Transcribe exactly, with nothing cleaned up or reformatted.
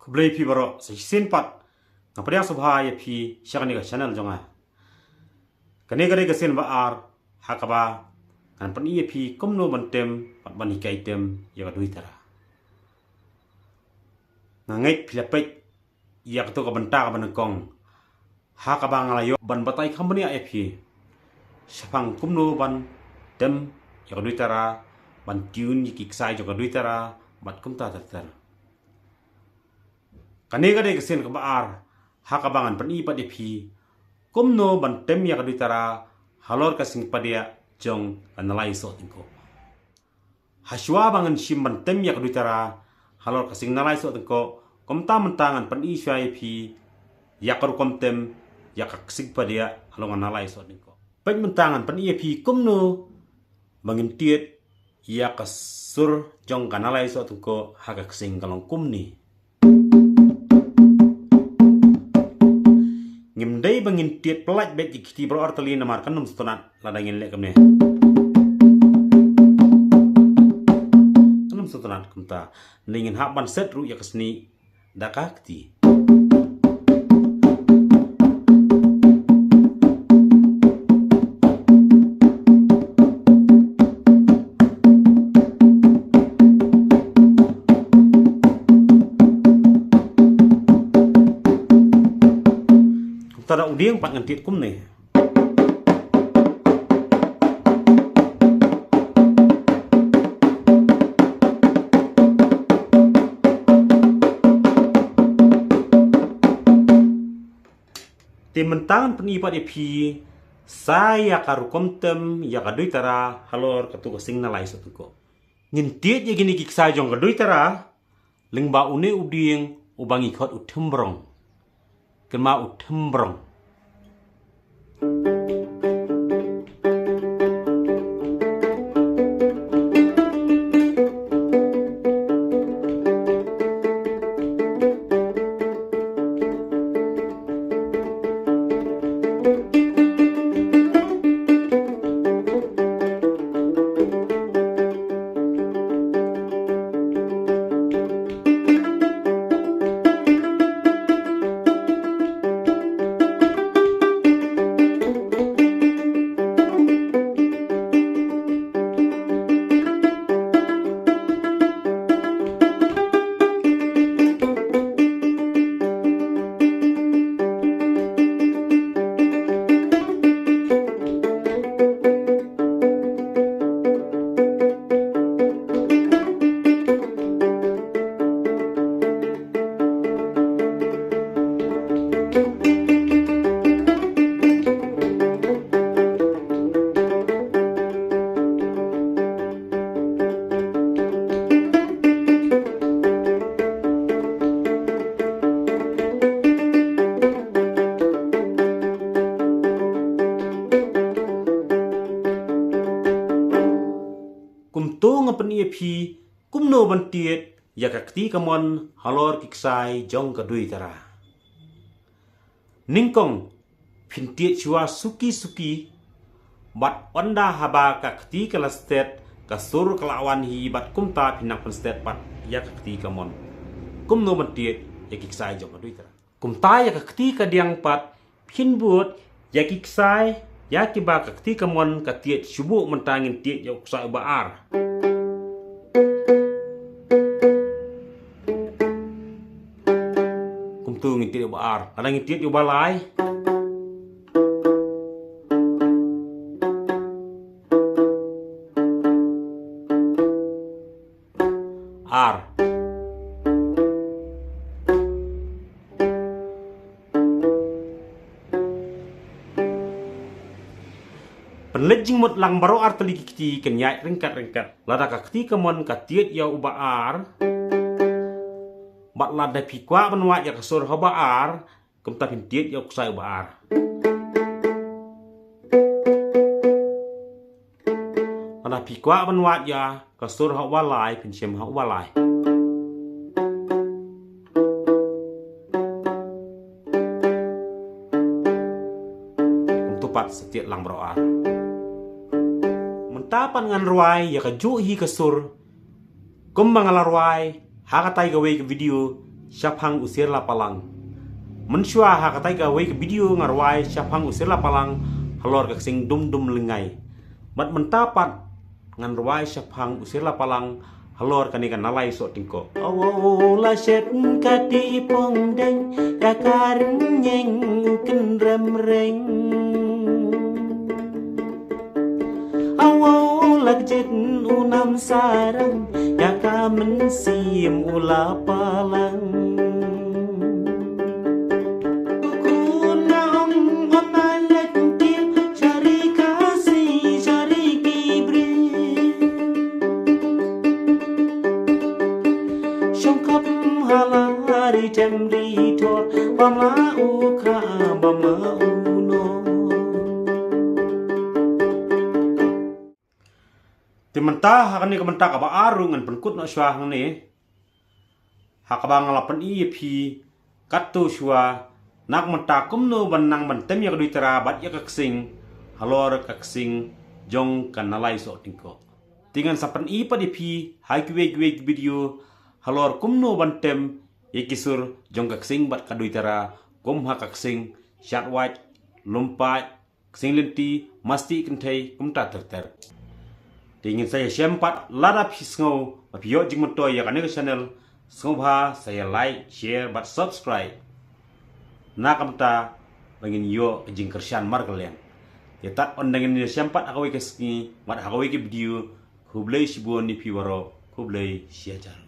Khublei phi baroh, sa shisien pat nga pdiang sngewbha ïa phi sha kane ka channel jong nga. Kane ka dei ka sien ba ar ha kaba ngan pyni ïa phi kumno ban tem bad ban hikai tem ïa ka duitara. Nga ngeit phi la peit ïa kato ka bynta kaba nyngkong ha kaba nga la ïoh ban batai kham bniah ïa phi shaphang kumno ban tem ïa ka duitara, ban tune ïa ki ksai jong ka duitara bad kumta ter ter. Kane ka dei ka sien kaba ar ha kaba ngan pyni pat ïa phi kumno ban tem ïa ka duitara halor ka sing padiah jong ka nalai soh tyngkoh. Hashwa ba ngan shim ban tem ïa ka duitara halor ka sing nalai soh tyngkoh, kumta mynta ngan pyni shuwa ïa phi ïa ka rukom tem ïa ka sing padiah halor ka nalai soh tyngkoh. Peit mynta ngan pyni ïa phi kumno ba ngin tied ïa ka sur jong ka nalai soh tyngkoh ha ka ksing ka long kumne. Ngim dei ba ngin tied pyllait beit ïa ki kti baroh artylli namar kan ym sngewtynnat lada ngin leh kumne. Kan ym sngewtynnat kumta. Ngin hap ban set ruh ïa ka snieh da ka kti. Kumta da u dieng pat ngan tied kumne. Te mynta ngan pyni pat ïa phi sa ïa ka rukom tem ïa ka duitara halor kato ka sing nalai soh tyngkoh. Ngin tied ïa kine ki ksai jong ka duitara lyngba une u dieng uba ngi khot u thymbrong. Kynmaw, u thymbrong. Kumto nga pyni ïa phi kumno ban tied ïa ka kti kamon halor ki ksai jong ka duitara. Nyngkong, phin tied shuwa suki suki, bad ynda haba ka kti ka la stet, ka sur ka la wan hi, bad kumta phin nang pynstet pat ïa ka kti kamon. Kumno ban tied ïa ki ksai jong ka duitara. Kumta ïa ka kti kadiang pat phin bud ïa ki ksai ïa kiba ka kti kamon ka tied shuh. Mynta ngin tied ïa u ksai uba ar. Kumto ngin tied ïa uba ar. Lada ngin tied ïa uba lai. Ar. Pynleit jingmut lang baroh artylli ki kti, kin ïaid ryngkat ryngkat. Lada ka kti kamon ka tied ïa uba ar, bad lada phi kwah ban wad ïa ka sur ha uba ar, kumta phin tied ïa u ksai uba ar. Lada phi kwah ban wad ïa ka sur ha uba lai, phin shim ha uba lai. Kumto pat sa tied lang baroh ar. Mynta pat ngan rwai ïa kajuh hi ka sur kumba nga la rwai ha katai kawei ka video shaphang u Sir Lapalang. Mynshuwa ha katai kawei ka video nga rwai shaphang u Sir Lapalang halor ka ksing Dum Dum Lyngngai. Bad mynta pat ngan rwai shaphang u Sir Lapalang halor kane ka Nalai Sohtyngkoh. Awo la shet ka ti pong deng, ya ka rnyeng u kynrem reng. Awo la kjet u nam sarang, ya ka mynsiem u Lapalang. Kuna ong on na lek kir, shari kasi, shari kibri. Shongkap halari temri tor, bama u kha, bama u no. Te mynta ha kane ka bynta kaba ar ruh ngan pynkut noh shuwa hangne. Ha kaba nga la pyni ïa phi katto shuwa, na ka bynta kumno ban nang ban tem ïa ka duitara bad ïa ka ksing halor ka ksing jong ka Nalai Sohtyngkoh. Te ngan sa pyni pat ïa phi ha kiwei kiwei ki video halor kumno ban tem ïa ki sur jong ka ksing bad ka duitara, kum ha ka ksing Shadwait, Lumpait, Ksing Lynti, Masti Kynthei, kumta ter ter. Te ngin sa ïashem pat, lada phi sngew ba phi ïoh jingmyntoi ïa kane ka channel, sngewbha sa ïa like, share bad subscribe. Na ka bynta ba ngin ïoh ka jingkyrshan markylliang. Te tad ynda ngin ïashem pat ha kawei ka sngi bad ha kawei ka video. Khublei shibun ïa phi baroh, khublei shihajar.